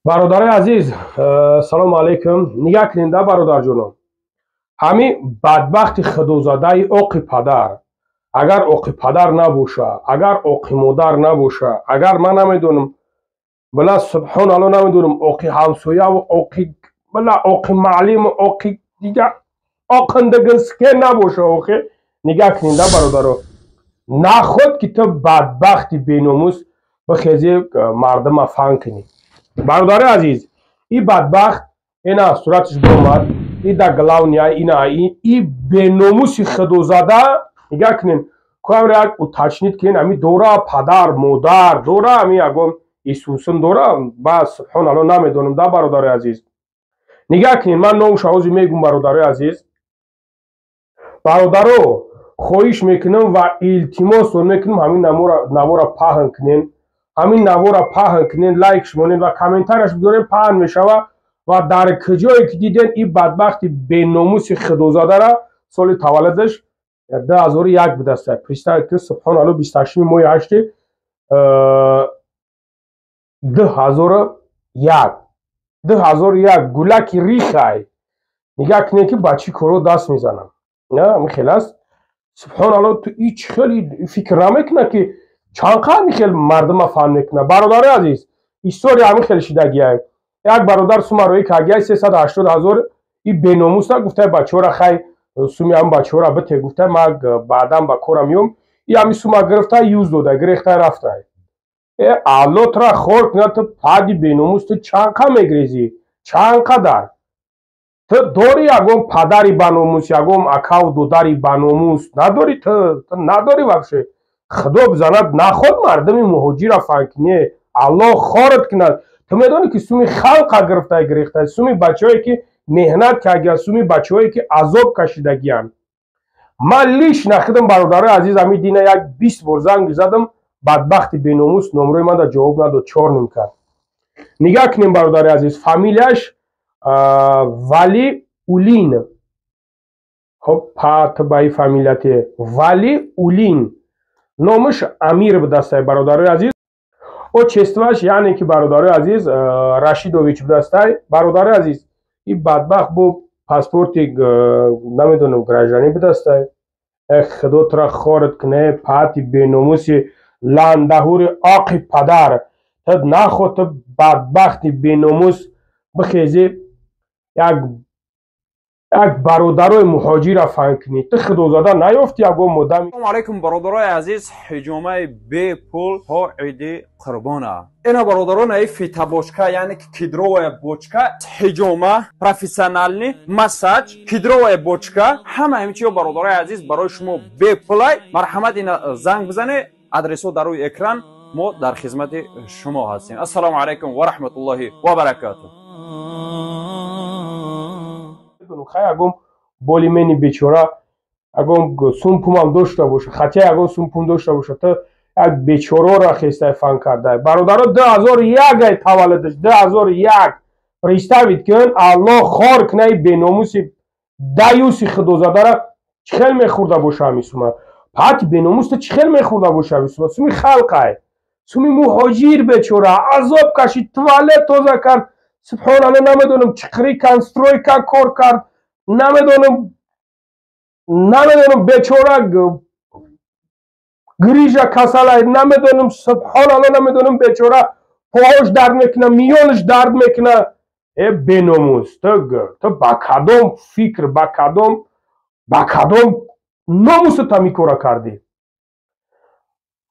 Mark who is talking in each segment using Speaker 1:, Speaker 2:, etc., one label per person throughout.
Speaker 1: Бародари азиз, салому алайкум. Нигаҳ кунед, да, бародарҷонон, ҳамин бадбахти худозадаи оқи падар, агар оқи падар набоша, агар оқи модар набоша, агар ман намедонам, била, субҳоналло, намедонам, оқи ҳамсояву оқи, била, оқи маълиму оқи дига оқиндагинске набоша. Охи, нигаҳ кунед, да, бародаро, наход ки ту бадбахти беномус бихези мардума фан кунӣ. Бародари азиз, и бадбахт ина сураташ биомад, и да главния ина и беномуси худозада. Нигаҳ кунем, куамр як уточнить кунем, ами дора падар модар дора, ами ягон исусун дора? Ба субҳоналло, намедонам, да, бародари азиз. Нигаҳ кунем, ман номуша ҳозир мегум. Бародари азиз, бародаро, хоҳиш мекунам ва илтимосон мекунам, ҳамин навора паҳн кунем, ҳамин навора паҳн кунен, лайк шумонед ва комментарияш бигзорен, паҳн мешава. Ва дар куҷое ки диден ин бадбахти беномуси худозадара, соли таваллудаш 2001 будаста. Представить ки, субҳоналло, 28-ми моҳи ҳашти 2001, 2001, гулаки рихай. Нигаҳ кунед, ки ба чӣ коро даст мезанам. Ами хел аст, субҳоналло. Ту ҳеч хеле фикр намекуна, ки чанд қадр хел мардума фан мекунад. Бародари азиз, история ҳамин хел шидагиай. Як бародар сума роӣ кардиай, 380 000. И беномуса гуфтай: «Бачаҳора, хай, суми ҳамн бачаҳора бите», гуфтай, «ма баъдан ба корам меом». И ҳами сума гирифта, юз дода, гирехта рафтай. Э, Алло тура хор кунад, ту пади беномус, ту чанд қа мегрезӣ? Чанд қадар ту дорӣ? Ягон падари баномус, ягон акаву додари баномус надорӣ? Ту надорӣ вообще. Худо бизанад, наход мардуми муҳоҷира фанкине, Аллоҳ хорат кунад. Ту медонӣ, ки суми халқа гирифтай, гирифтай, суми бачаҳое, ки меҳнат кардиянд, суми бачаҳое, ки азоб кашидагиянд. Ман лично худам, бародарои азиз, ами дина як 20 бор занг задам, бадбахти беномус номрои манда ҷавоб надод, чорним кард. Нигаҳ кунем, бародари азиз, фамилияш Вали Улин. Хоб, патбаи фамилияте Вали Улин, номаш Амир будастай, бародарои азиз. Отчествоаш, яъне ки, бародарои азиз, Рашидович будастай. Бародарои азиз, и бадбахт бо паспорти, намедонам, гражданӣ будастай. Эх, худо тура хорат куне, пати беномуси ландаҳури оқи падар. Ту наход, ту бадбахти беномус, бихезӣ як бародарои муҳоҷира фан кунӣ. Ту худозада наёфти ягон модами.
Speaker 2: Салому алайкум, бародарои азиз. Ҳиҷомаи бепул то Иди Қурбона. Ина, бародарон, аи фитобочка, яъне ки кедровая бочка, ҳиҷома, профессиональный массаж, кедровая бочка, ҳама ҳамин чиё, бародарои азиз, барои шумо бепулай. Марҳамат, ина занг бизане, адресҳо дар рӯи экран. Мо дар хизмати шумо ҳастем. Ассалому алайкум ва раҳматуллоҳи ва баракатуҳ.
Speaker 1: Хай, ягон боли мени бечора, ягон сумпумам дошта боша, хотя ягон сумпум дошта боша, ту як бечорора хестай фан кардай. Бародаро, 2001 ай таваллудаш, 2001. Представить кун, Аллоҳ хор кунаи беномуси даюси худозадара, чӣ хел мехӯрда боша ҳами сума? Пати беномус, ту чӣ хел мехӯрда боша ҳами сума? Суми халқай, суми муҳоҷир бечора азоб кашид, туалет тоза кард, субҳоналло, намедонам, чиқирӣ кард, стройка кор кард, намедонам, бечора грижа касалай, намедонам, субҳоналло, намедонам, бечора поҳош дард мекуна, миёнаш дард мекуна. Э, беномус, ту ба кадом фикр, ба кадом номусат ҳамин кора кардӣ?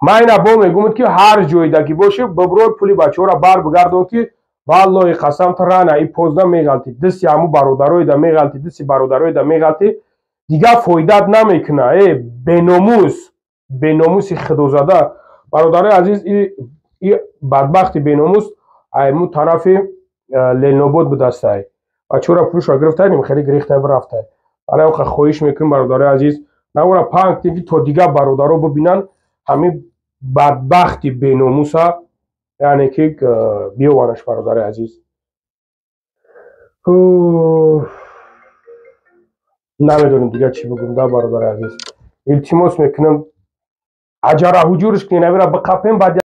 Speaker 1: Ман ина бо мегӯмад, ки ҳар ҷоида ки бошӣ, биброр, пули бачаҳоро бар бигардон, ки валлоҳи қасам, ту рана и позда меғалтӣ, дисти ҳамун бародароида меғалтӣ, дисти бародароида меғалтӣ, дигар фоидат намекуна. Э, беномус, беномуси худозада. Бародарои азиз, и бадбахти беномус айму тарафи Ленинобод будастай. Бачаҳоро пулшо гирифтайним, хеле гирифтай, бирафтай. Барои он хоҳиш мекунем, бародарои азиз, навора паҳн кунем, ки то дигар бародаро бибинанд ҳамин бадбахти беномуса, яъне ки биёвараш. Бародари азиз, намедонем дигар чӣ бигӯм, да, бародари азиз. Илтимос мекунам, аҷара ҳуҷурш кунем, авира биқапем, баъд.